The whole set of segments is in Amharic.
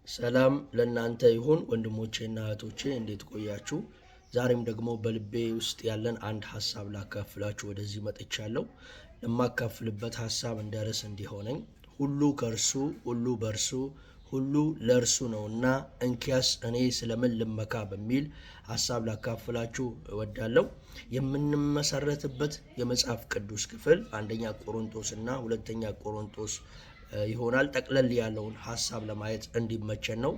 ሰላም ለእናንተ ይሁን ወንድሞቼና እህቶቼ፣ እንዴት ቆያችሁ? ዛሬም ደግሞ በልቤ ውስጥ ያለን አንድ ሀሳብ ላካፍላችሁ ወደዚህ መጥቻለሁ። ለማካፍልበት ሀሳብ እንደ ርዕስ እንዲሆነኝ ሁሉ ከእርሱ፣ ሁሉ በእርሱ፣ ሁሉ ለእርሱ ነውና እንኪያስ እኔ ስለምን ልመካ በሚል ሀሳብ ላካፍላችሁ እወዳለሁ። የምንመሰረትበት የመጽሐፍ ቅዱስ ክፍል አንደኛ ቆሮንቶስ እና ሁለተኛ ቆሮንቶስ ይሆናል። ጠቅለል ያለውን ሀሳብ ለማየት እንዲመቸን ነው።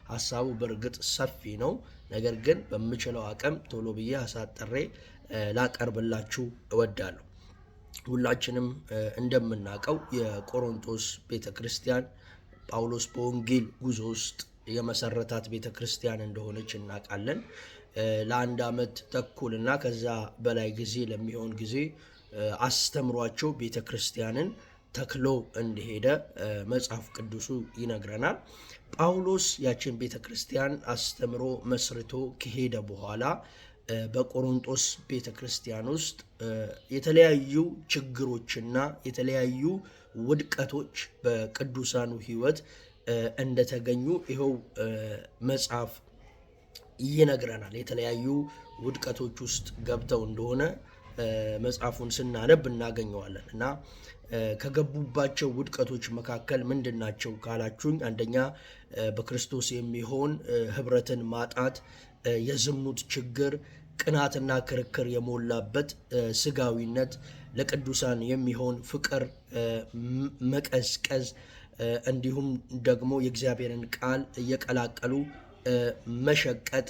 ሀሳቡ በእርግጥ ሰፊ ነው። ነገር ግን በምችለው አቅም ቶሎ ብዬ አሳጥሬ ላቀርብላችሁ እወዳለሁ። ሁላችንም እንደምናውቀው የቆሮንቶስ ቤተ ክርስቲያን ጳውሎስ በወንጌል ጉዞ ውስጥ የመሰረታት ቤተ ክርስቲያን እንደሆነች እናውቃለን። ለአንድ ዓመት ተኩል እና ከዛ በላይ ጊዜ ለሚሆን ጊዜ አስተምሯቸው ቤተ ክርስቲያንን ተክሎ እንደሄደ መጽሐፍ ቅዱሱ ይነግረናል። ጳውሎስ ያችን ቤተ ክርስቲያን አስተምሮ መስርቶ ከሄደ በኋላ በቆሮንቶስ ቤተ ክርስቲያን ውስጥ የተለያዩ ችግሮችና የተለያዩ ውድቀቶች በቅዱሳኑ ሕይወት እንደተገኙ ይኸው መጽሐፍ ይነግረናል። የተለያዩ ውድቀቶች ውስጥ ገብተው እንደሆነ መጽሐፉን ስናነብ እናገኘዋለን። እና ከገቡባቸው ውድቀቶች መካከል ምንድን ናቸው ካላችሁኝ፣ አንደኛ በክርስቶስ የሚሆን ህብረትን ማጣት፣ የዝሙት ችግር፣ ቅናትና ክርክር የሞላበት ስጋዊነት፣ ለቅዱሳን የሚሆን ፍቅር መቀዝቀዝ፣ እንዲሁም ደግሞ የእግዚአብሔርን ቃል እየቀላቀሉ መሸቀጥ፣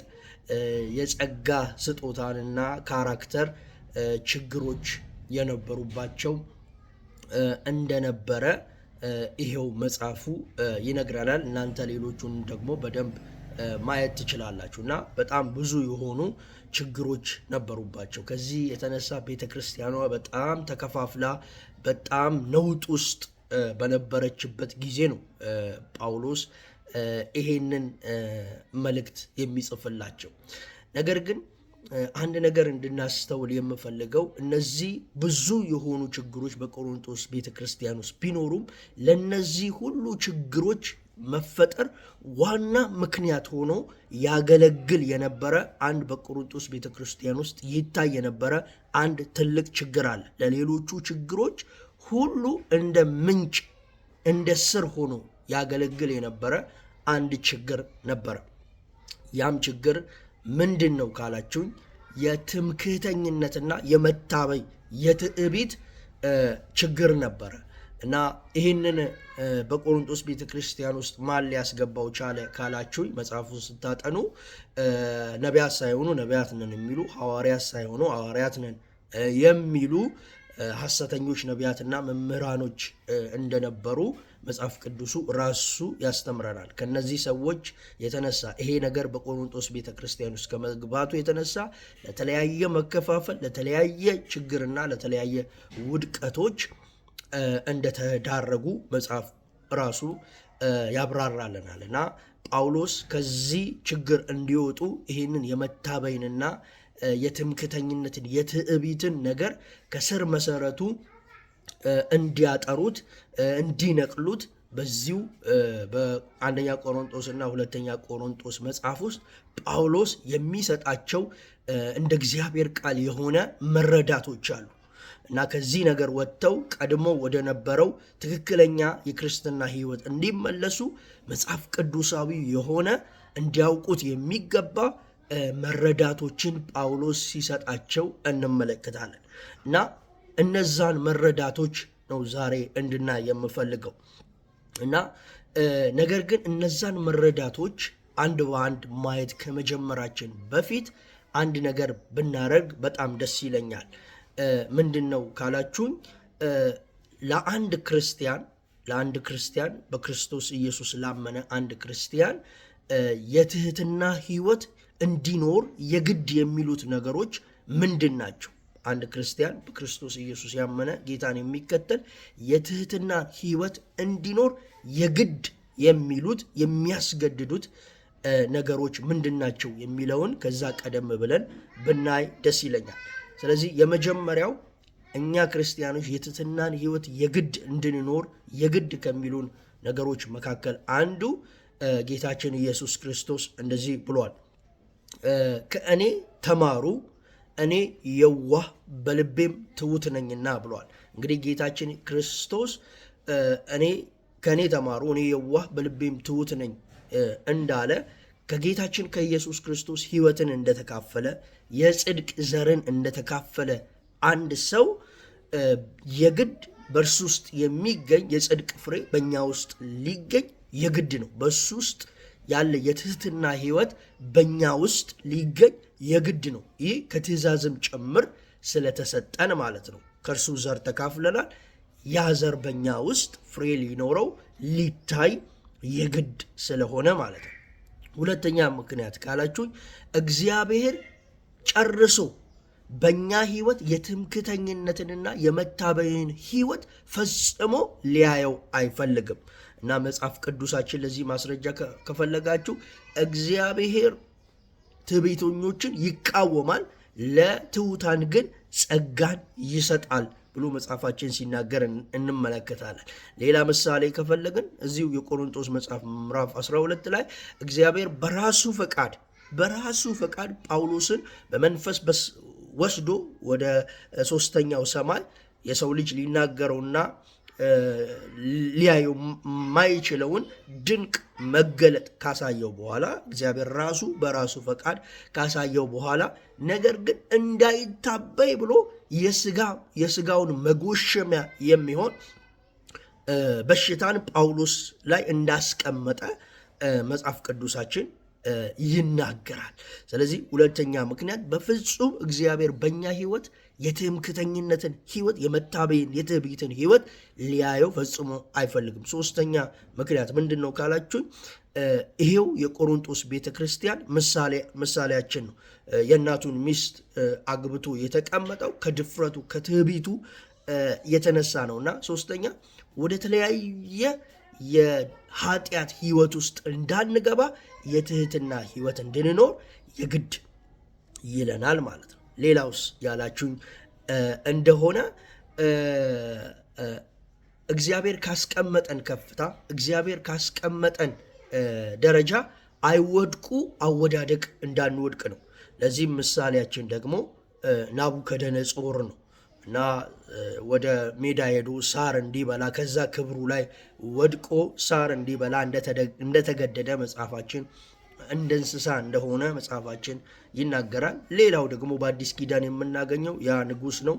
የጸጋ ስጦታንና character ችግሮች የነበሩባቸው እንደነበረ ይሄው መጽሐፉ ይነግረናል። እናንተ ሌሎቹን ደግሞ በደንብ ማየት ትችላላችሁ። እና በጣም ብዙ የሆኑ ችግሮች ነበሩባቸው። ከዚህ የተነሳ ቤተ ክርስቲያኗ በጣም ተከፋፍላ በጣም ነውጥ ውስጥ በነበረችበት ጊዜ ነው ጳውሎስ ይሄንን መልእክት የሚጽፍላቸው። ነገር ግን አንድ ነገር እንድናስተውል የምፈልገው እነዚህ ብዙ የሆኑ ችግሮች በቆሮንቶስ ቤተ ክርስቲያን ውስጥ ቢኖሩም ለነዚህ ሁሉ ችግሮች መፈጠር ዋና ምክንያት ሆኖ ያገለግል የነበረ አንድ በቆሮንቶስ ቤተ ክርስቲያን ውስጥ ይታይ የነበረ አንድ ትልቅ ችግር አለ። ለሌሎቹ ችግሮች ሁሉ እንደ ምንጭ እንደ ስር ሆኖ ያገለግል የነበረ አንድ ችግር ነበረ። ያም ችግር ምንድን ነው ካላችሁኝ፣ የትምክህተኝነትና የመታበይ የትዕቢት ችግር ነበረ። እና ይህንን በቆሮንቶስ ቤተ ክርስቲያን ውስጥ ማን ሊያስገባው ቻለ ካላችሁኝ፣ መጽሐፉን ስታጠኑ ነቢያት ሳይሆኑ ነቢያት ነን የሚሉ፣ ሐዋርያት ሳይሆኑ ሐዋርያት ነን የሚሉ ሐሰተኞች ነቢያትና መምህራኖች እንደነበሩ መጽሐፍ ቅዱሱ ራሱ ያስተምረናል። ከነዚህ ሰዎች የተነሳ ይሄ ነገር በቆሮንቶስ ቤተ ክርስቲያን ውስጥ ከመግባቱ የተነሳ ለተለያየ መከፋፈል፣ ለተለያየ ችግርና ለተለያየ ውድቀቶች እንደተዳረጉ መጽሐፍ ራሱ ያብራራልናል። እና ጳውሎስ ከዚህ ችግር እንዲወጡ ይህንን የመታበይንና የትምክተኝነትን የትዕቢትን ነገር ከስር መሰረቱ እንዲያጠሩት እንዲነቅሉት በዚሁ በአንደኛ ቆሮንቶስ እና ሁለተኛ ቆሮንቶስ መጽሐፍ ውስጥ ጳውሎስ የሚሰጣቸው እንደ እግዚአብሔር ቃል የሆነ መረዳቶች አሉ። እና ከዚህ ነገር ወጥተው ቀድሞ ወደ ነበረው ትክክለኛ የክርስትና ሕይወት እንዲመለሱ መጽሐፍ ቅዱሳዊ የሆነ እንዲያውቁት የሚገባ መረዳቶችን ጳውሎስ ሲሰጣቸው እንመለከታለን። እና እነዛን መረዳቶች ነው ዛሬ እንድናይ የምፈልገው። እና ነገር ግን እነዛን መረዳቶች አንድ በአንድ ማየት ከመጀመራችን በፊት አንድ ነገር ብናደርግ በጣም ደስ ይለኛል። ምንድን ነው ካላችሁኝ፣ ለአንድ ክርስቲያን ለአንድ ክርስቲያን በክርስቶስ ኢየሱስ ላመነ አንድ ክርስቲያን የትህትና ሕይወት እንዲኖር የግድ የሚሉት ነገሮች ምንድን ናቸው? አንድ ክርስቲያን በክርስቶስ ኢየሱስ ያመነ ጌታን የሚከተል የትህትና ሕይወት እንዲኖር የግድ የሚሉት የሚያስገድዱት ነገሮች ምንድን ናቸው የሚለውን ከዛ ቀደም ብለን ብናይ ደስ ይለኛል። ስለዚህ የመጀመሪያው እኛ ክርስቲያኖች የትህትናን ሕይወት የግድ እንድንኖር የግድ ከሚሉን ነገሮች መካከል አንዱ ጌታችን ኢየሱስ ክርስቶስ እንደዚህ ብሏል፣ ከእኔ ተማሩ እኔ የዋህ በልቤም ትሑት ነኝና ብሏል። እንግዲህ ጌታችን ክርስቶስ እኔ ከእኔ ተማሩ እኔ የዋህ በልቤም ትሑት ነኝ እንዳለ ከጌታችን ከኢየሱስ ክርስቶስ ሕይወትን እንደተካፈለ፣ የጽድቅ ዘርን እንደተካፈለ አንድ ሰው የግድ በእርሱ ውስጥ የሚገኝ የጽድቅ ፍሬ በእኛ ውስጥ ሊገኝ የግድ ነው። በእሱ ውስጥ ያለ የትህትና ሕይወት በእኛ ውስጥ ሊገኝ የግድ ነው። ይህ ከትእዛዝም ጭምር ስለተሰጠን ማለት ነው። ከእርሱ ዘር ተካፍለናል። ያ ዘር በእኛ ውስጥ ፍሬ ሊኖረው ሊታይ የግድ ስለሆነ ማለት ነው። ሁለተኛ ምክንያት ካላችሁኝ እግዚአብሔር ጨርሶ በእኛ ሕይወት የትምክተኝነትንና የመታበይን ሕይወት ፈጽሞ ሊያየው አይፈልግም። እና መጽሐፍ ቅዱሳችን ለዚህ ማስረጃ ከፈለጋችሁ እግዚአብሔር ትዕቢተኞችን ይቃወማል፣ ለትሑታን ግን ጸጋን ይሰጣል ብሎ መጽሐፋችን ሲናገር እንመለከታለን። ሌላ ምሳሌ ከፈለግን እዚሁ የቆሮንቶስ መጽሐፍ ምዕራፍ 12 ላይ እግዚአብሔር በራሱ ፈቃድ ጳውሎስን በመንፈስ ወስዶ ወደ ሶስተኛው ሰማይ የሰው ልጅ ሊናገረውና ሊያየው የማይችለውን ድንቅ መገለጥ ካሳየው በኋላ፣ እግዚአብሔር ራሱ በራሱ ፈቃድ ካሳየው በኋላ፣ ነገር ግን እንዳይታበይ ብሎ የስጋውን መጎሸሚያ የሚሆን በሽታን ጳውሎስ ላይ እንዳስቀመጠ መጽሐፍ ቅዱሳችን ይናገራል። ስለዚህ ሁለተኛ ምክንያት በፍጹም እግዚአብሔር በእኛ ሕይወት የትምክተኝነትን ሕይወት፣ የመታበይን፣ የትዕቢትን ሕይወት ሊያየው ፈጽሞ አይፈልግም። ሶስተኛ ምክንያት ምንድን ነው ካላችሁኝ፣ ይሄው የቆሮንቶስ ቤተ ክርስቲያን ምሳሌያችን ነው። የእናቱን ሚስት አግብቶ የተቀመጠው ከድፍረቱ፣ ከትዕቢቱ የተነሳ ነው። እና ሶስተኛ ወደ ተለያየ የኃጢአት ሕይወት ውስጥ እንዳንገባ የትህትና ሕይወት እንድንኖር የግድ ይለናል ማለት ነው። ሌላውስ ያላችሁኝ እንደሆነ እግዚአብሔር ካስቀመጠን ከፍታ፣ እግዚአብሔር ካስቀመጠን ደረጃ አይወድቁ አወዳደቅ እንዳንወድቅ ነው። ለዚህም ምሳሌያችን ደግሞ ናቡከደነጾር ነው። እና ወደ ሜዳ ሄዶ ሳር እንዲበላ፣ ከዛ ክብሩ ላይ ወድቆ ሳር እንዲበላ እንደተገደደ መጽሐፋችን፣ እንደ እንስሳ እንደሆነ መጽሐፋችን ይናገራል። ሌላው ደግሞ በአዲስ ኪዳን የምናገኘው ያ ንጉሥ ነው።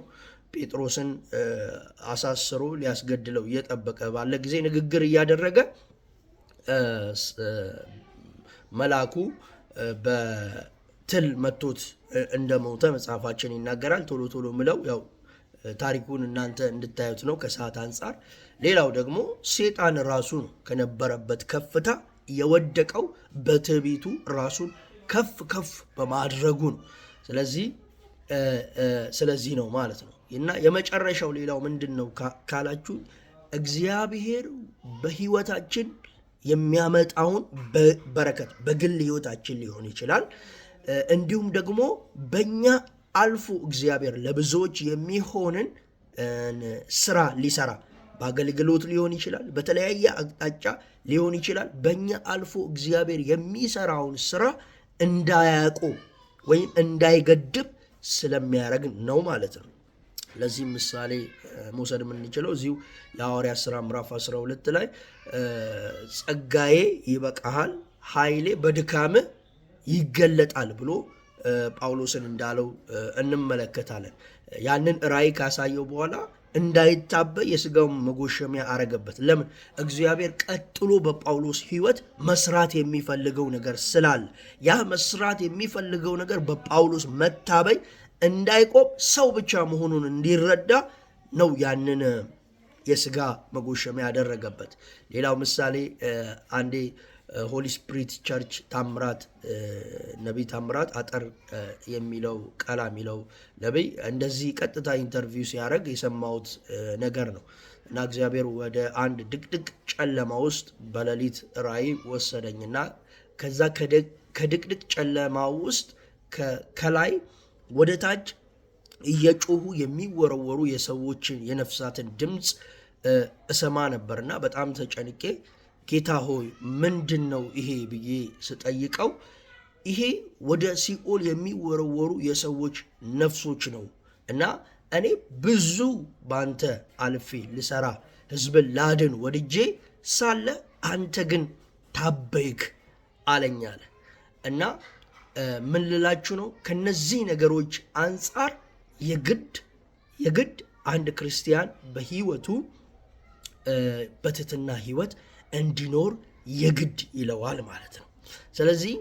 ጴጥሮስን አሳስሮ ሊያስገድለው እየጠበቀ ባለ ጊዜ ንግግር እያደረገ መልአኩ በትል መቶት እንደሞተ መጽሐፋችን ይናገራል። ቶሎ ቶሎ ምለው ያው ታሪኩን እናንተ እንድታዩት ነው ከሰዓት አንጻር። ሌላው ደግሞ ሴጣን ራሱ ነው፣ ከነበረበት ከፍታ የወደቀው በትዕቢቱ ራሱን ከፍ ከፍ በማድረጉ ነው። ስለዚህ ነው ማለት ነው። እና የመጨረሻው ሌላው ምንድን ነው ካላችሁ እግዚአብሔር በሕይወታችን የሚያመጣውን በረከት በግል ሕይወታችን ሊሆን ይችላል። እንዲሁም ደግሞ በእኛ አልፎ እግዚአብሔር ለብዙዎች የሚሆንን ስራ ሊሰራ በአገልግሎት ሊሆን ይችላል፣ በተለያየ አቅጣጫ ሊሆን ይችላል። በእኛ አልፎ እግዚአብሔር የሚሰራውን ስራ እንዳያቆም ወይም እንዳይገድብ ስለሚያደርግ ነው ማለት ነው። ለዚህ ምሳሌ መውሰድ የምንችለው እዚሁ የሐዋርያት ሥራ ምዕራፍ 12 ላይ ጸጋዬ ይበቃሃል፣ ኃይሌ በድካም ይገለጣል ብሎ ጳውሎስን እንዳለው እንመለከታለን። ያንን ራእይ ካሳየው በኋላ እንዳይታበይ የስጋውን መጎሸሚያ አረገበት። ለምን? እግዚአብሔር ቀጥሎ በጳውሎስ ሕይወት መስራት የሚፈልገው ነገር ስላለ፣ ያ መስራት የሚፈልገው ነገር በጳውሎስ መታበይ እንዳይቆም፣ ሰው ብቻ መሆኑን እንዲረዳ ነው ያንን የስጋ መጎሸሚያ ያደረገበት። ሌላው ምሳሌ አንዴ Holy Spirit Church ታምራት፣ ነቢይ ታምራት አጠር የሚለው ቀላ የሚለው ነቢይ እንደዚህ ቀጥታ interview ሲያደርግ የሰማሁት ነገር ነው። እና እግዚአብሔር ወደ አንድ ድቅድቅ ጨለማ ውስጥ በሌሊት ራእይ ወሰደኝና ከዛ ከድቅድቅ ጨለማ ውስጥ ከላይ ወደ ታች እየጮሁ የሚወረወሩ የሰዎችን የነፍሳትን ድምፅ እሰማ ነበርና በጣም ተጨንቄ ጌታ ሆይ ምንድን ነው ይሄ ብዬ ስጠይቀው ይሄ ወደ ሲኦል የሚወረወሩ የሰዎች ነፍሶች ነው እና እኔ ብዙ ባንተ አልፌ ልሰራ ሕዝብን ላድን ወድጄ ሳለ አንተ ግን ታበይክ አለኝ አለ። እና ምን ልላችሁ ነው? ከነዚህ ነገሮች አንጻር የግድ አንድ ክርስቲያን በሕይወቱ በትህትና ሕይወት እንዲኖር የግድ ይለዋል ማለት ነው። ስለዚህ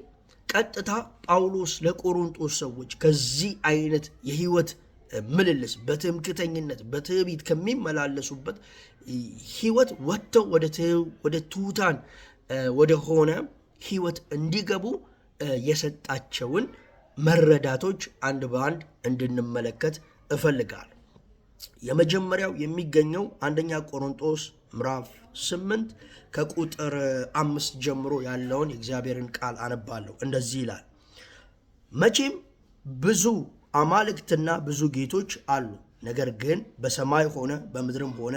ቀጥታ ጳውሎስ ለቆሮንቶስ ሰዎች ከዚህ አይነት የሕይወት ምልልስ በትምክተኝነት በትዕቢት ከሚመላለሱበት ሕይወት ወጥተው ወደ ትሑታን ወደ ሆነ ሕይወት እንዲገቡ የሰጣቸውን መረዳቶች አንድ በአንድ እንድንመለከት እፈልጋለሁ። የመጀመሪያው የሚገኘው አንደኛ ቆሮንቶስ ምዕራፍ 8 ከቁጥር 5 ጀምሮ ያለውን የእግዚአብሔርን ቃል አነባለሁ። እንደዚህ ይላል፣ መቼም ብዙ አማልክትና ብዙ ጌቶች አሉ። ነገር ግን በሰማይ ሆነ በምድርም ሆነ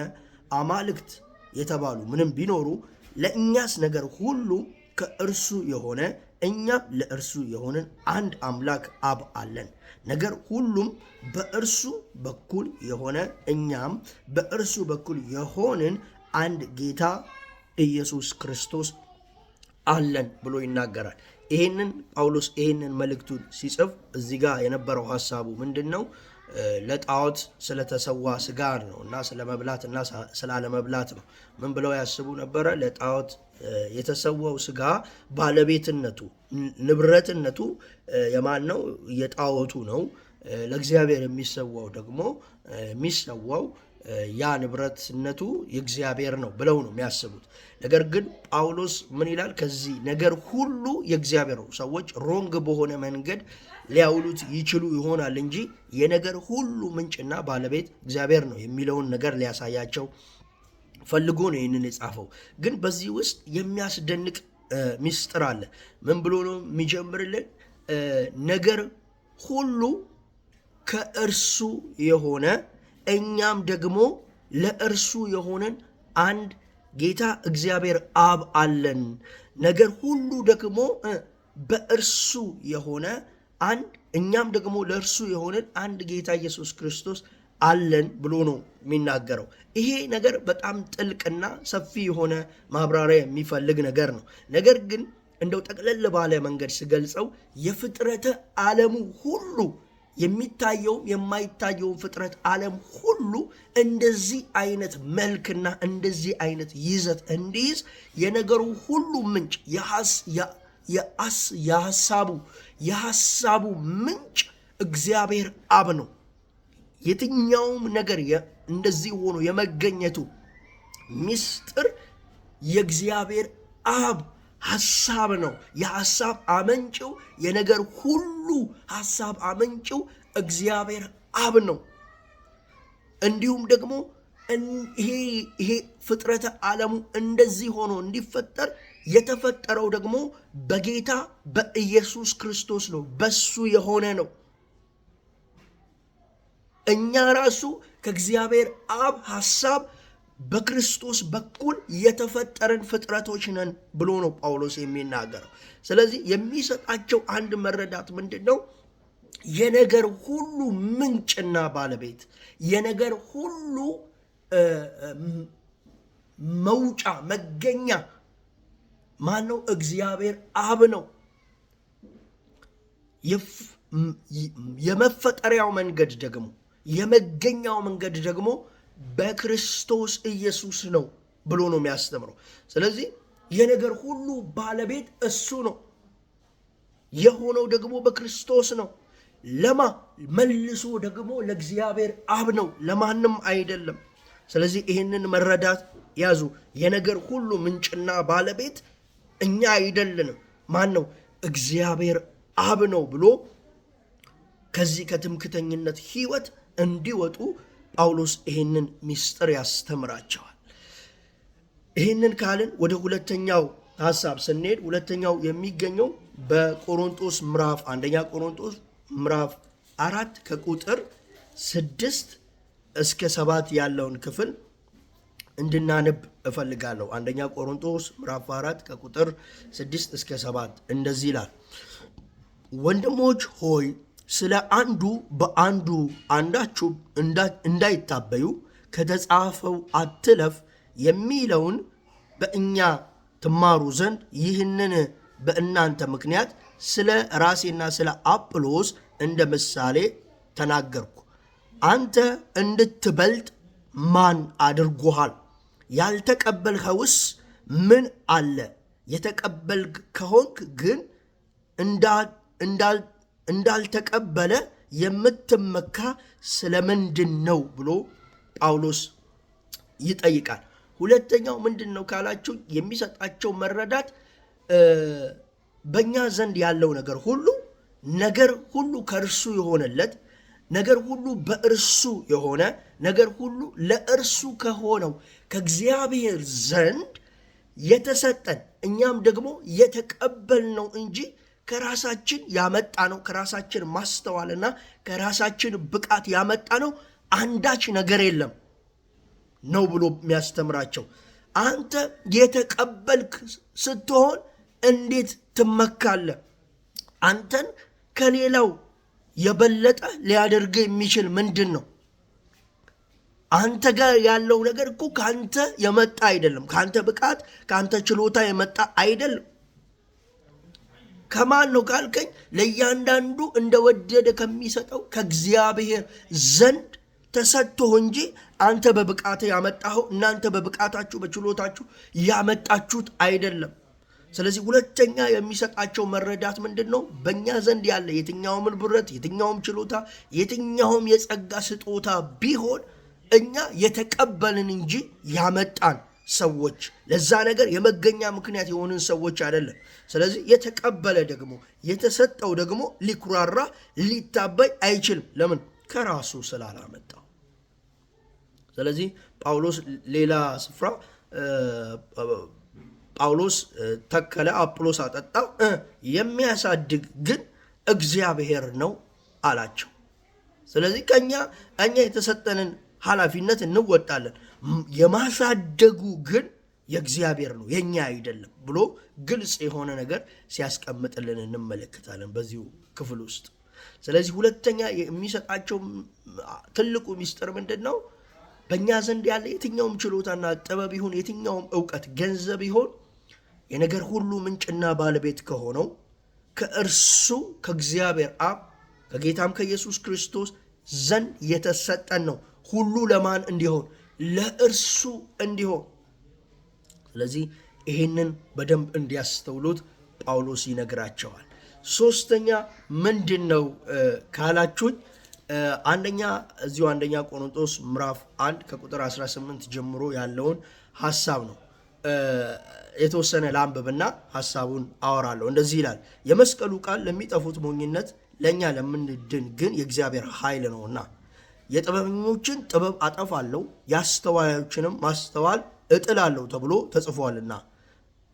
አማልክት የተባሉ ምንም ቢኖሩ ለእኛስ ነገር ሁሉ ከእርሱ የሆነ እኛም ለእርሱ የሆንን አንድ አምላክ አብ አለን። ነገር ሁሉም በእርሱ በኩል የሆነ እኛም በእርሱ በኩል የሆንን አንድ ጌታ ኢየሱስ ክርስቶስ አለን ብሎ ይናገራል። ይሄንን ጳውሎስ ይሄንን መልእክቱን ሲጽፍ እዚህ ጋር የነበረው ሀሳቡ ምንድን ነው? ለጣዖት ስለተሰዋ ስጋ ነው እና ስለመብላት እና ስላለመብላት ነው። ምን ብለው ያስቡ ነበረ? ለጣዖት የተሰዋው ስጋ ባለቤትነቱ ንብረትነቱ የማን ነው? የጣዖቱ ነው። ለእግዚአብሔር የሚሰዋው ደግሞ የሚሰዋው ያ ንብረትነቱ የእግዚአብሔር ነው ብለው ነው የሚያስቡት። ነገር ግን ጳውሎስ ምን ይላል? ከዚህ ነገር ሁሉ የእግዚአብሔር ነው። ሰዎች wrong በሆነ መንገድ ሊያውሉት ይችሉ ይሆናል እንጂ የነገር ሁሉ ምንጭና ባለቤት እግዚአብሔር ነው የሚለውን ነገር ሊያሳያቸው ፈልጎ ነው ይህንን የጻፈው። ግን በዚህ ውስጥ የሚያስደንቅ ሚስጥር አለ። ምን ብሎ ነው የሚጀምርልን? ነገር ሁሉ ከእርሱ የሆነ እኛም ደግሞ ለእርሱ የሆነን አንድ ጌታ እግዚአብሔር አብ አለን። ነገር ሁሉ ደግሞ በእርሱ የሆነ አንድ እኛም ደግሞ ለእርሱ የሆነን አንድ ጌታ ኢየሱስ ክርስቶስ አለን ብሎ ነው የሚናገረው። ይሄ ነገር በጣም ጥልቅና ሰፊ የሆነ ማብራሪያ የሚፈልግ ነገር ነው። ነገር ግን እንደው ጠቅለል ባለ መንገድ ስገልጸው የፍጥረተ ዓለሙ ሁሉ የሚታየውም የማይታየውም ፍጥረት ዓለም ሁሉ እንደዚህ አይነት መልክና እንደዚህ አይነት ይዘት እንዲይዝ የነገሩ ሁሉ ምንጭ የሐሳቡ ምንጭ እግዚአብሔር አብ ነው። የትኛውም ነገር እንደዚህ ሆኖ የመገኘቱ ሚስጥር የእግዚአብሔር አብ ሐሳብ ነው። የሐሳብ አመንጭው የነገር ሁሉ ሐሳብ አመንጭው እግዚአብሔር አብ ነው። እንዲሁም ደግሞ ይሄ ፍጥረተ ዓለሙ እንደዚህ ሆኖ እንዲፈጠር የተፈጠረው ደግሞ በጌታ በኢየሱስ ክርስቶስ ነው። በሱ የሆነ ነው። እኛ ራሱ ከእግዚአብሔር አብ ሐሳብ በክርስቶስ በኩል የተፈጠረን ፍጥረቶች ነን ብሎ ነው ጳውሎስ የሚናገረው። ስለዚህ የሚሰጣቸው አንድ መረዳት ምንድን ነው? የነገር ሁሉ ምንጭና ባለቤት፣ የነገር ሁሉ መውጫ መገኛ ማን ነው? እግዚአብሔር አብ ነው። የመፈጠሪያው መንገድ ደግሞ የመገኛው መንገድ ደግሞ በክርስቶስ ኢየሱስ ነው ብሎ ነው የሚያስተምረው። ስለዚህ የነገር ሁሉ ባለቤት እሱ ነው። የሆነው ደግሞ በክርስቶስ ነው። ለማ መልሶ ደግሞ ለእግዚአብሔር አብ ነው፣ ለማንም አይደለም። ስለዚህ ይህንን መረዳት ያዙ። የነገር ሁሉ ምንጭና ባለቤት እኛ አይደለንም። ማን ነው? እግዚአብሔር አብ ነው ብሎ ከዚህ ከትምክተኝነት ሕይወት እንዲወጡ ጳውሎስ ይህንን ሚስጥር ያስተምራቸዋል። ይህንን ካልን ወደ ሁለተኛው ሐሳብ ስንሄድ ሁለተኛው የሚገኘው በቆሮንቶስ ምዕራፍ አንደኛ ቆሮንቶስ ምዕራፍ 4 ከቁጥር 6 እስከ 7 ያለውን ክፍል እንድናነብ እፈልጋለሁ። አንደኛ ቆሮንቶስ ምዕራፍ 4 ከቁጥር 6 እስከ 7 እንደዚህ ይላል። ወንድሞች ሆይ፣ ስለ አንዱ በአንዱ አንዳችሁ እንዳይታበዩ ከተጻፈው አትለፍ የሚለውን በእኛ ትማሩ ዘንድ ይህንን በእናንተ ምክንያት ስለ ራሴና ስለ አጵሎስ እንደ ምሳሌ ተናገርኩ። አንተ እንድትበልጥ ማን አድርጎሃል? ያልተቀበልኸውስ ምን አለ? የተቀበልክ ከሆንክ ግን እንዳልተቀበለ የምትመካ ስለምንድን ነው ብሎ ጳውሎስ ይጠይቃል። ሁለተኛው ምንድን ነው ካላችሁ፣ የሚሰጣቸው መረዳት በእኛ ዘንድ ያለው ነገር ሁሉ፣ ነገር ሁሉ ከእርሱ የሆነለት፣ ነገር ሁሉ በእርሱ የሆነ፣ ነገር ሁሉ ለእርሱ ከሆነው ከእግዚአብሔር ዘንድ የተሰጠን፣ እኛም ደግሞ የተቀበልነው እንጂ ከራሳችን ያመጣነው፣ ከራሳችን ማስተዋልና ከራሳችን ብቃት ያመጣነው አንዳች ነገር የለም ነው ብሎ የሚያስተምራቸው። አንተ የተቀበልክ ስትሆን እንዴት ትመካለህ? አንተን ከሌላው የበለጠ ሊያደርግ የሚችል ምንድን ነው? አንተ ጋር ያለው ነገር እኮ ከአንተ የመጣ አይደለም። ከአንተ ብቃት፣ ከአንተ ችሎታ የመጣ አይደለም። ከማን ነው ካልከኝ፣ ለእያንዳንዱ እንደወደደ ከሚሰጠው ከእግዚአብሔር ዘንድ ተሰጥቶህ እንጂ አንተ በብቃትህ ያመጣኸው፣ እናንተ በብቃታችሁ በችሎታችሁ ያመጣችሁት አይደለም። ስለዚህ ሁለተኛ የሚሰጣቸው መረዳት ምንድን ነው? በእኛ ዘንድ ያለ የትኛውም ንብረት፣ የትኛውም ችሎታ፣ የትኛውም የጸጋ ስጦታ ቢሆን እኛ የተቀበልን እንጂ ያመጣን ሰዎች፣ ለዛ ነገር የመገኛ ምክንያት የሆንን ሰዎች አይደለም። ስለዚህ የተቀበለ ደግሞ፣ የተሰጠው ደግሞ ሊኩራራ ሊታበይ አይችልም። ለምን? ከራሱ ስላላመጣው። ስለዚህ ጳውሎስ ሌላ ስፍራ ጳውሎስ ተከለ፣ አጵሎስ አጠጣ፣ የሚያሳድግ ግን እግዚአብሔር ነው አላቸው። ስለዚህ ከኛ እኛ የተሰጠንን ኃላፊነት እንወጣለን፣ የማሳደጉ ግን የእግዚአብሔር ነው፣ የኛ አይደለም ብሎ ግልጽ የሆነ ነገር ሲያስቀምጥልን እንመለከታለን በዚሁ ክፍል ውስጥ። ስለዚህ ሁለተኛ የሚሰጣቸው ትልቁ ሚስጥር ምንድን ነው? በእኛ ዘንድ ያለ የትኛውም ችሎታና ጥበብ ይሁን፣ የትኛውም እውቀት፣ ገንዘብ ይሁን፣ የነገር ሁሉ ምንጭና ባለቤት ከሆነው ከእርሱ ከእግዚአብሔር አብ ከጌታም ከኢየሱስ ክርስቶስ ዘንድ የተሰጠን ነው። ሁሉ ለማን እንዲሆን? ለእርሱ እንዲሆን። ስለዚህ ይህንን በደንብ እንዲያስተውሉት ጳውሎስ ይነግራቸዋል። ሶስተኛ ምንድን ነው ካላችሁኝ፣ አንደኛ እዚሁ አንደኛ ቆሮንቶስ ምዕራፍ 1 ከቁጥር 18 ጀምሮ ያለውን ሐሳብ ነው። የተወሰነ ላንብብና ሐሳቡን አወራለሁ። እንደዚህ ይላል፣ የመስቀሉ ቃል ለሚጠፉት ሞኝነት፣ ለእኛ ለምንድን ግን የእግዚአብሔር ኃይል ነውና። የጥበበኞችን ጥበብ አጠፋለሁ፣ የአስተዋዮችንም ማስተዋል እጥላለሁ ተብሎ ተጽፏልና።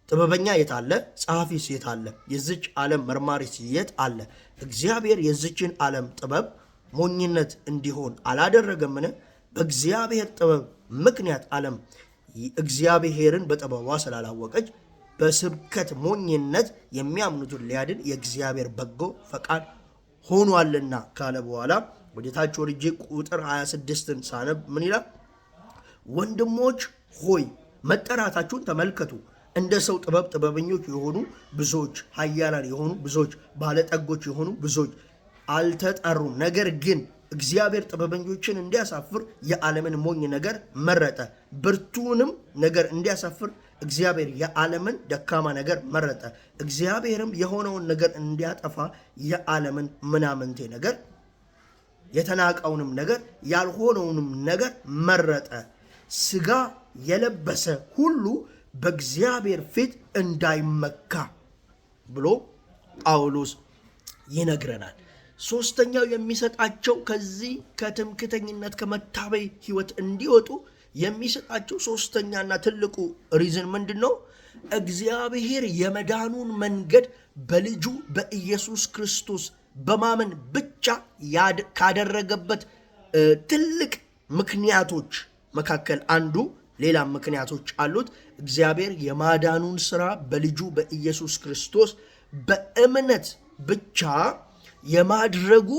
ጥበበኛ የት አለ? ጸሐፊስ የት አለ? የዚች ዓለም መርማሪስ የት አለ? እግዚአብሔር የዚችን ዓለም ጥበብ ሞኝነት እንዲሆን አላደረገምን? በእግዚአብሔር ጥበብ ምክንያት ዓለም እግዚአብሔርን በጥበቧ ስላላወቀች፣ በስብከት ሞኝነት የሚያምኑትን ሊያድን የእግዚአብሔር በጎ ፈቃድ ሆኗልና ካለ በኋላ ወደ ታች ወርጄ ቁጥር 26ን ሳነብ ምን ይላል? ወንድሞች ሆይ፣ መጠራታችሁን ተመልከቱ። እንደ ሰው ጥበብ ጥበበኞች የሆኑ ብዙዎች፣ ኃያላን የሆኑ ብዙዎች፣ ባለጠጎች የሆኑ ብዙዎች አልተጠሩም። ነገር ግን እግዚአብሔር ጥበበኞችን እንዲያሳፍር የዓለምን ሞኝ ነገር መረጠ። ብርቱንም ነገር እንዲያሳፍር እግዚአብሔር የዓለምን ደካማ ነገር መረጠ። እግዚአብሔርም የሆነውን ነገር እንዲያጠፋ የዓለምን ምናምንቴ ነገር፣ የተናቀውንም ነገር፣ ያልሆነውንም ነገር መረጠ። ስጋ የለበሰ ሁሉ በእግዚአብሔር ፊት እንዳይመካ ብሎ ጳውሎስ ይነግረናል። ሶስተኛው የሚሰጣቸው፣ ከዚህ ከትምክተኝነት ከመታበይ ህይወት እንዲወጡ የሚሰጣቸው ሶስተኛና ትልቁ reason ምንድን ነው? እግዚአብሔር የመዳኑን መንገድ በልጁ በኢየሱስ ክርስቶስ በማመን ብቻ ካደረገበት ትልቅ ምክንያቶች መካከል አንዱ ሌላም ምክንያቶች አሉት። እግዚአብሔር የማዳኑን ስራ በልጁ በኢየሱስ ክርስቶስ በእምነት ብቻ የማድረጉ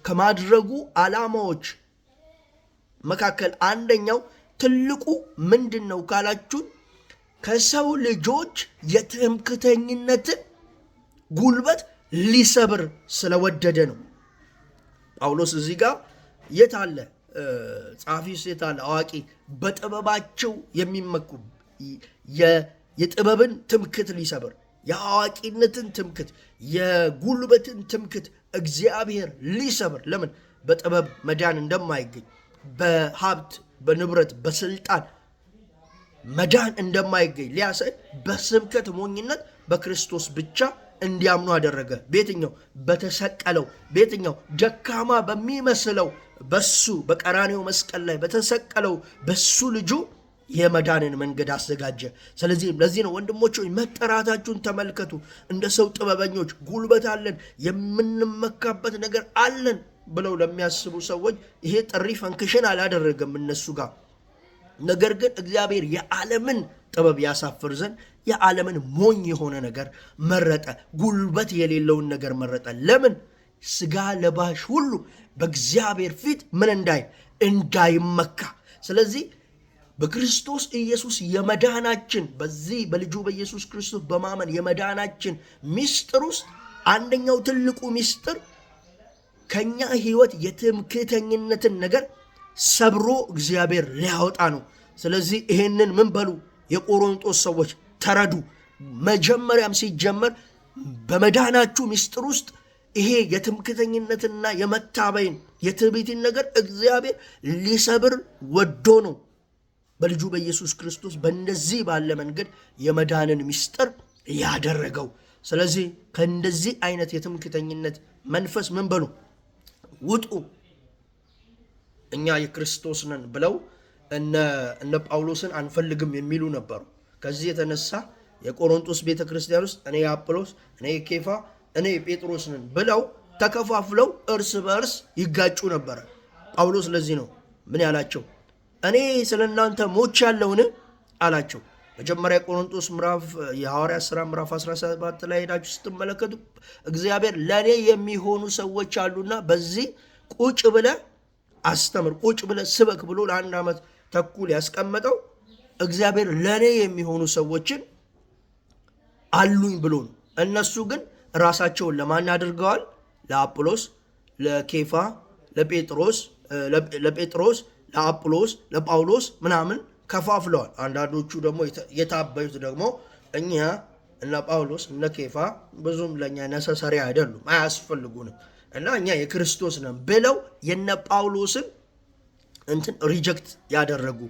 ከማድረጉ ዓላማዎች መካከል አንደኛው ትልቁ ምንድን ነው ካላችሁን፣ ከሰው ልጆች የትምክህተኝነትን ጉልበት ሊሰብር ስለወደደ ነው። ጳውሎስ እዚህ ጋር የት አለ ጸሐፊስ፣ የት አለ አዋቂ? በጥበባቸው የሚመኩ የጥበብን ትምክት ሊሰብር፣ የአዋቂነትን ትምክት፣ የጉልበትን ትምክት እግዚአብሔር ሊሰብር፣ ለምን? በጥበብ መዳን እንደማይገኝ፣ በሀብት፣ በንብረት፣ በስልጣን መዳን እንደማይገኝ ሊያሳይ በስብከት ሞኝነት በክርስቶስ ብቻ እንዲያምኑ አደረገ። በየትኛው? በተሰቀለው፣ በየትኛው? ደካማ በሚመስለው በሱ፣ በቀራኔው መስቀል ላይ በተሰቀለው በሱ ልጁ የመዳንን መንገድ አዘጋጀ። ስለዚህም ለዚህ ነው፣ ወንድሞች ሆይ መጠራታችሁን ተመልከቱ። እንደ ሰው ጥበበኞች ጉልበት አለን፣ የምንመካበት ነገር አለን ብለው ለሚያስቡ ሰዎች ይሄ ጥሪ function አላደረገም እነሱ ጋር። ነገር ግን እግዚአብሔር የዓለምን ጥበብ ያሳፍር ዘንድ የዓለምን ሞኝ የሆነ ነገር መረጠ። ጉልበት የሌለውን ነገር መረጠ። ለምን? ስጋ ለባሽ ሁሉ በእግዚአብሔር ፊት ምን እንዳይ? እንዳይመካ። ስለዚህ በክርስቶስ ኢየሱስ የመዳናችን፣ በዚህ በልጁ በኢየሱስ ክርስቶስ በማመን የመዳናችን ሚስጥር ውስጥ አንደኛው ትልቁ ሚስጥር ከኛ ሕይወት የትምክህተኝነትን ነገር ሰብሮ እግዚአብሔር ሊያወጣ ነው። ስለዚህ ይሄንን ምን በሉ የቆሮንቶስ ሰዎች፣ ተረዱ። መጀመሪያም ሲጀመር በመዳናችሁ ሚስጥር ውስጥ ይሄ የትምክህተኝነትና የመታበይን፣ የትዕቢትን ነገር እግዚአብሔር ሊሰብር ወዶ ነው በልጁ በኢየሱስ ክርስቶስ በእንደዚህ ባለ መንገድ የመዳንን ሚስጥር ያደረገው። ስለዚህ ከእንደዚህ አይነት የትምክህተኝነት መንፈስ ምን በሉ? ውጡ። እኛ የክርስቶስ ነን ብለው እነ ጳውሎስን አንፈልግም የሚሉ ነበሩ። ከዚህ የተነሳ የቆሮንቶስ ቤተ ክርስቲያን ውስጥ እኔ የአጵሎስ፣ እኔ የኬፋ፣ እኔ የጴጥሮስ ነን ብለው ተከፋፍለው እርስ በእርስ ይጋጩ ነበረ። ጳውሎስ ለዚህ ነው ምን ያላቸው? እኔ ስለ እናንተ ሞቻለሁን አላቸው። መጀመሪያ ቆሮንቶስ ምዕራፍ፣ የሐዋርያት ሥራ ምዕራፍ 17 ላይ ሄዳችሁ ስትመለከቱ እግዚአብሔር ለእኔ የሚሆኑ ሰዎች አሉና በዚህ ቁጭ ብለህ አስተምር፣ ቁጭ ብለህ ስበክ ብሎ ለ1 ዓመት ተኩል ያስቀመጠው እግዚአብሔር ለእኔ የሚሆኑ ሰዎችን አሉኝ ብሎ ነው። እነሱ ግን ራሳቸውን ለማን አድርገዋል? ለአጵሎስ፣ ለኬፋ፣ ለጴጥሮስ፣ ለአጵሎስ፣ ለጳውሎስ ምናምን ከፋፍለዋል። አንዳንዶቹ ደግሞ የታበዩት ደግሞ እኛ እነ ጳውሎስ እነ ኬፋ ብዙም ለእኛ necessary አይደሉም፣ አያስፈልጉንም እና እኛ የክርስቶስ ነን ብለው የነ ጳውሎስን እንትን reject ያደረጉ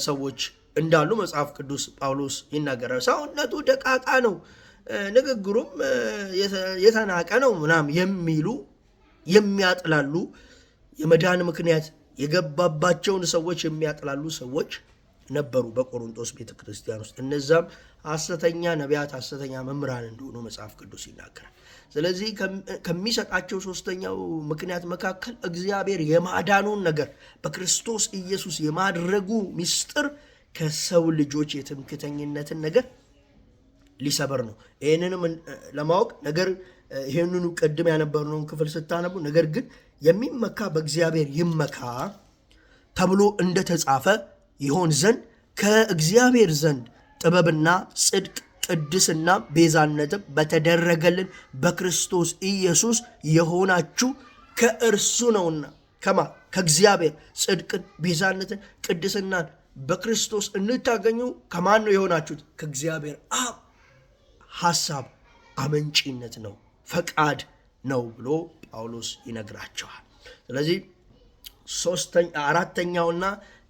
ሰዎች እንዳሉ መጽሐፍ ቅዱስ ጳውሎስ ይናገራል። ሰውነቱ ደቃቃ ነው፣ ንግግሩም የተናቀ ነው ምናምን የሚሉ፣ የሚያጥላሉ፣ የመዳን ምክንያት የገባባቸውን ሰዎች የሚያጥላሉ ሰዎች ነበሩ በቆሮንቶስ ቤተ ክርስቲያን ውስጥ። እነዛም ሐሰተኛ ነቢያት፣ ሐሰተኛ መምህራን እንደሆኑ መጽሐፍ ቅዱስ ይናገራል። ስለዚህ ከሚሰጣቸው ሶስተኛው ምክንያት መካከል እግዚአብሔር የማዳኑን ነገር በክርስቶስ ኢየሱስ የማድረጉ ምስጢር ከሰው ልጆች የትምክተኝነትን ነገር ሊሰበር ነው። ይህንንም ለማወቅ ነገር ይህንኑ ቅድም ያነበርነውን ክፍል ስታነቡ ነገር ግን የሚመካ በእግዚአብሔር ይመካ ተብሎ እንደተጻፈ ይሆን ዘንድ ከእግዚአብሔር ዘንድ ጥበብና ጽድቅ ቅድስና ቤዛነትም በተደረገልን በክርስቶስ ኢየሱስ የሆናችሁ ከእርሱ ነውና። ከማ? ከእግዚአብሔር። ጽድቅን፣ ቤዛነትን፣ ቅድስናን በክርስቶስ እንታገኙ ከማን ነው የሆናችሁት? ከእግዚአብሔር አብ ሐሳብ አመንጪነት ነው፣ ፈቃድ ነው ብሎ ጳውሎስ ይነግራቸዋል። ስለዚህ አራተኛውና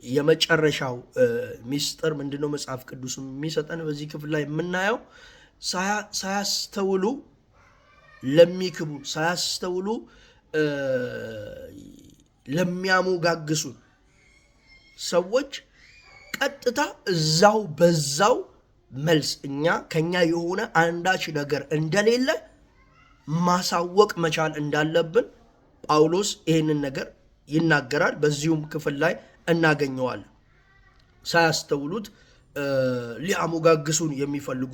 የመጨረሻው ሚስጥር ምንድነው? መጽሐፍ ቅዱስ የሚሰጠን በዚህ ክፍል ላይ የምናየው ሳያስተውሉ ለሚክቡ፣ ሳያስተውሉ ለሚያሞጋግሱ ሰዎች ቀጥታ እዛው በዛው መልስ እኛ ከኛ የሆነ አንዳች ነገር እንደሌለ ማሳወቅ መቻል እንዳለብን ጳውሎስ ይህንን ነገር ይናገራል። በዚሁም ክፍል ላይ እናገኘዋለን። ሳያስተውሉት ሊያሞጋግሱን የሚፈልጉ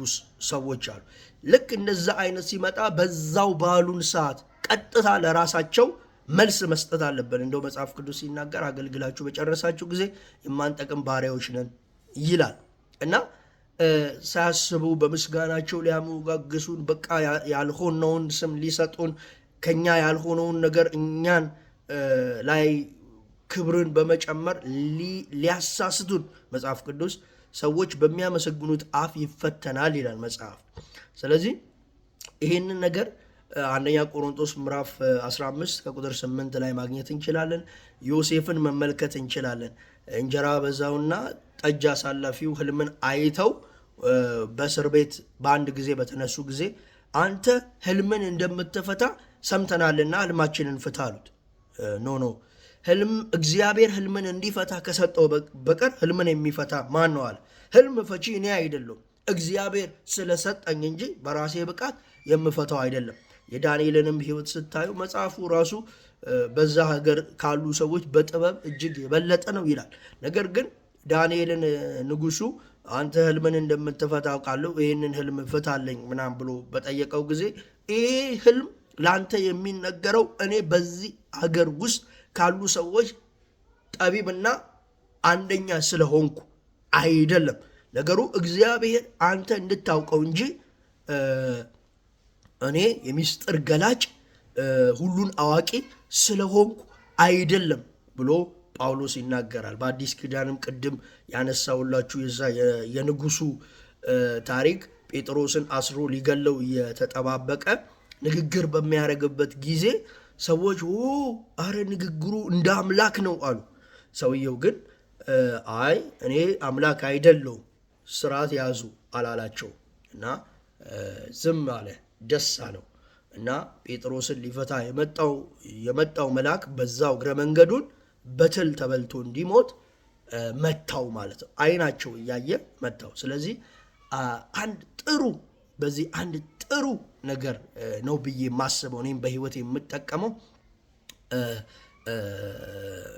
ሰዎች አሉ። ልክ እንደዛ አይነት ሲመጣ በዛው ባሉን ሰዓት ቀጥታ ለራሳቸው መልስ መስጠት አለብን። እንደው መጽሐፍ ቅዱስ ሲናገር አገልግላችሁ በጨረሳችሁ ጊዜ የማንጠቅም ባሪያዎች ነን ይላል እና ሳያስቡ በምስጋናቸው ሊያሞጋግሱን፣ በቃ ያልሆነውን ስም ሊሰጡን፣ ከኛ ያልሆነውን ነገር እኛን ላይ ክብርን በመጨመር ሊያሳስቱን፣ መጽሐፍ ቅዱስ ሰዎች በሚያመሰግኑት አፍ ይፈተናል ይላል መጽሐፍ። ስለዚህ ይህንን ነገር አንደኛ ቆሮንቶስ ምዕራፍ 15 ከቁጥር 8 ላይ ማግኘት እንችላለን። ዮሴፍን መመልከት እንችላለን። እንጀራ በዛውና ጠጅ አሳላፊው ህልምን አይተው በእስር ቤት በአንድ ጊዜ በተነሱ ጊዜ አንተ ህልምን እንደምትፈታ ሰምተናልና ህልማችንን ፍታ አሉት። No, no፣ ህልም እግዚአብሔር ህልምን እንዲፈታ ከሰጠው በቀር ህልምን የሚፈታ ማን ነው አለ። ህልም ፈቺ እኔ አይደለሁም፣ እግዚአብሔር ስለሰጠኝ እንጂ በራሴ ብቃት የምፈታው አይደለም። የዳንኤልንም ህይወት ስታዩ መጽሐፉ ራሱ በዛ ሀገር ካሉ ሰዎች በጥበብ እጅግ የበለጠ ነው ይላል። ነገር ግን ዳንኤልን ንጉሱ አንተ ህልምን እንደምትፈታ አውቃለሁ፣ ይህንን ህልም ፍታለኝ ምናምን ብሎ በጠየቀው ጊዜ ይሄ ህልም ለአንተ የሚነገረው እኔ በዚህ ሀገር ውስጥ ካሉ ሰዎች ጠቢብና አንደኛ ስለሆንኩ አይደለም። ነገሩ እግዚአብሔር አንተ እንድታውቀው እንጂ እኔ የሚስጥር ገላጭ ሁሉን አዋቂ ስለሆንኩ አይደለም ብሎ ጳውሎስ ይናገራል። በአዲስ ኪዳንም ቅድም ያነሳውላችሁ የዛ የንጉሱ ታሪክ ጴጥሮስን አስሮ ሊገለው እየተጠባበቀ ንግግር በሚያደርግበት ጊዜ ሰዎች አረ ንግግሩ እንደ አምላክ ነው አሉ። ሰውየው ግን አይ እኔ አምላክ አይደለሁም፣ ስርዓት ያዙ አላላቸው እና ዝም አለ፣ ደስ አለው እና ጴጥሮስን ሊፈታ የመጣው መልአክ በዛው እግረ መንገዱን በትል ተበልቶ እንዲሞት መታው ማለት ነው። አይናቸው እያየ መታው። ስለዚህ አንድ ጥሩ በዚህ አንድ ጥሩ ነገር ነው ብዬ የማስበው፣ እኔም በህይወት የምጠቀመው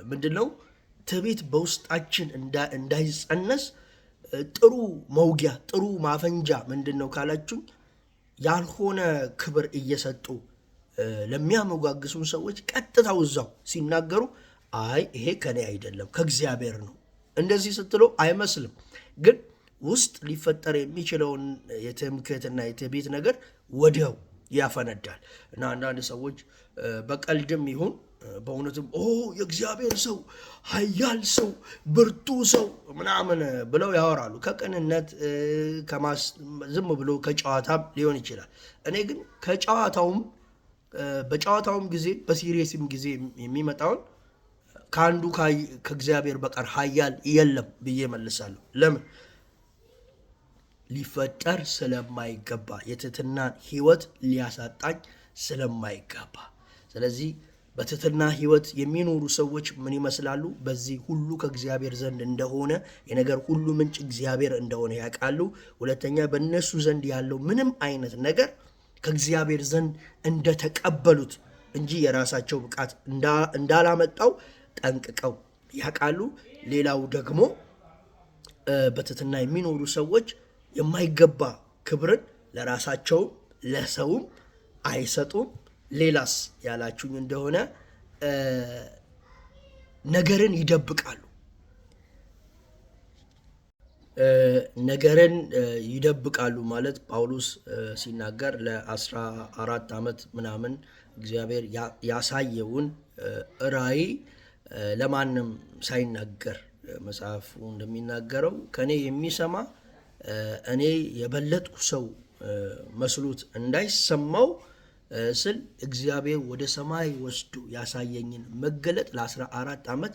ምንድን ነው? ትዕቢት በውስጣችን እንዳይጸነስ ጥሩ መውጊያ፣ ጥሩ ማፈንጃ ምንድን ነው ካላችሁኝ፣ ያልሆነ ክብር እየሰጡ ለሚያሞጋግሱን ሰዎች ቀጥታው እዛው ሲናገሩ አይ ይሄ ከኔ አይደለም፣ ከእግዚአብሔር ነው። እንደዚህ ስትሎ አይመስልም፣ ግን ውስጥ ሊፈጠር የሚችለውን የትምክህትና የትዕቢት ነገር ወዲያው ያፈነዳል። እና አንዳንድ ሰዎች በቀልድም ይሁን በእውነትም ኦ የእግዚአብሔር ሰው፣ ኃያል ሰው፣ ብርቱ ሰው ምናምን ብለው ያወራሉ። ከቅንነት ዝም ብሎ ከጨዋታም ሊሆን ይችላል። እኔ ግን ከጨዋታውም በጨዋታውም ጊዜ በ serious ም ጊዜ የሚመጣውን ከአንዱ ከእግዚአብሔር በቀር ኃያል የለም ብዬ መልሳለሁ። ለምን? ሊፈጠር ስለማይገባ፣ የትህትናን ህይወት ሊያሳጣኝ ስለማይገባ። ስለዚህ በትህትና ህይወት የሚኖሩ ሰዎች ምን ይመስላሉ? በዚህ ሁሉ ከእግዚአብሔር ዘንድ እንደሆነ፣ የነገር ሁሉ ምንጭ እግዚአብሔር እንደሆነ ያውቃሉ። ሁለተኛ በእነሱ ዘንድ ያለው ምንም አይነት ነገር ከእግዚአብሔር ዘንድ እንደተቀበሉት እንጂ የራሳቸው ብቃት እንዳላመጣው ጠንቅቀው ያውቃሉ። ሌላው ደግሞ በትህትና የሚኖሩ ሰዎች የማይገባ ክብርን ለራሳቸውም ለሰውም አይሰጡም። ሌላስ ያላችሁኝ እንደሆነ ነገርን ይደብቃሉ። ነገርን ይደብቃሉ ማለት ጳውሎስ ሲናገር ለ14 ዓመት ምናምን እግዚአብሔር ያሳየውን ራእይ ለማንም ሳይናገር፣ መጽሐፉ እንደሚናገረው ከእኔ የሚሰማ እኔ የበለጥኩ ሰው መስሎት እንዳይሰማው ስል እግዚአብሔር ወደ ሰማይ ወስዶ ያሳየኝን መገለጥ ለ14 ዓመት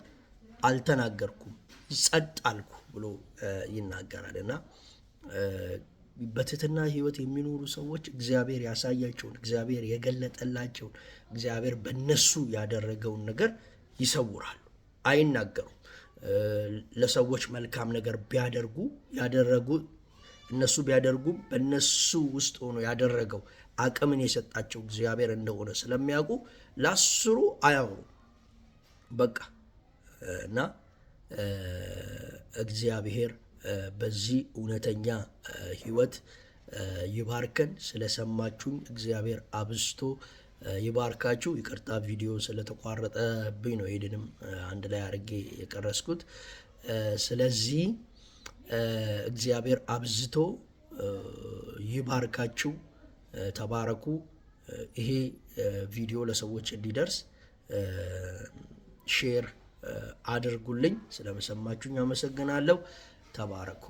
አልተናገርኩም፣ ጸጥ አልኩ ብሎ ይናገራል። እና በትህትና ህይወት የሚኖሩ ሰዎች እግዚአብሔር ያሳያቸውን፣ እግዚአብሔር የገለጠላቸውን፣ እግዚአብሔር በነሱ ያደረገውን ነገር ይሰውራሉ፣ አይናገሩም። ለሰዎች መልካም ነገር ቢያደርጉ፣ ያደረጉ እነሱ ቢያደርጉም በእነሱ ውስጥ ሆኖ ያደረገው፣ አቅምን የሰጣቸው እግዚአብሔር እንደሆነ ስለሚያውቁ ለአስሩ አያወሩም። በቃ እና እግዚአብሔር በዚህ እውነተኛ ሕይወት ይባርከን። ስለሰማችሁኝ እግዚአብሔር አብዝቶ ይባርካችሁ። ይቅርታ ቪዲዮ ስለተቋረጠብኝ ነው ይህንንም አንድ ላይ አድርጌ የቀረስኩት። ስለዚህ እግዚአብሔር አብዝቶ ይባርካችሁ። ተባረኩ። ይሄ ቪዲዮ ለሰዎች እንዲደርስ share አድርጉልኝ። ስለሰማችሁኝ አመሰግናለሁ። ተባረኩ።